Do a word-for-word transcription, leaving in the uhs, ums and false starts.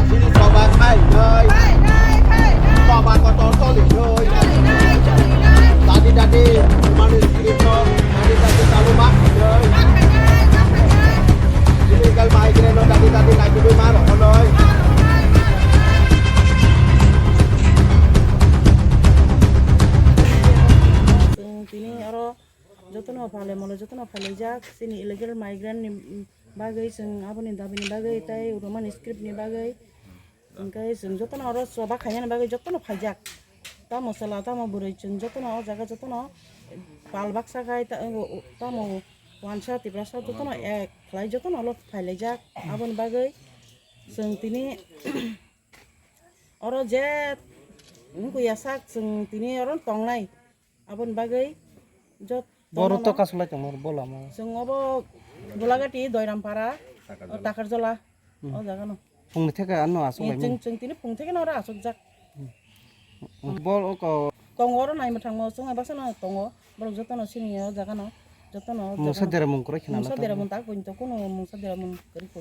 Chini choba khainai. Choba kotor cholinai. Dadi dadi, mani script no, dadi dadi chalu ma khainai. Illegal migrant no dadi dadi naitugwi ma roknai. Chwng tini oro jotono pale mole jotono phailai jak chini illegal migrant ni bagwi chwng aboni dabi ni bagwi tei Roman script ni bagwi. Hwnkhe chwng jotono oro choba khainani bagwi jotono phaijak. Tamo chwla, tamo bwrwi, chwng jotono o jaga jotono pal baksa khai ta-, o, o, tamo wansa, tiprasa jotono ek khlai jotono ulo phailaijak. Aboni bagwi chwng tini oro je wngkha ya sak chwng tini oro tongnai. Aboni bagwi jot Boro to kasulai tongo, bo lama. Chwng obo Golagati, Doirampara, Takarjola, o jaga no. Phungni theke ano asuk lai Chwng, chwng tini phung theke no oro asukjak. Bol o ko Tongo oro naima thangmo, chwng baksa no tongo. Borok jotono sini o jaga no, jotono o mungsa jaga no. Dera mung kwrwi khna Mungsa dera mung tak, buini to kuno mungsa dera mung kwrwi ko.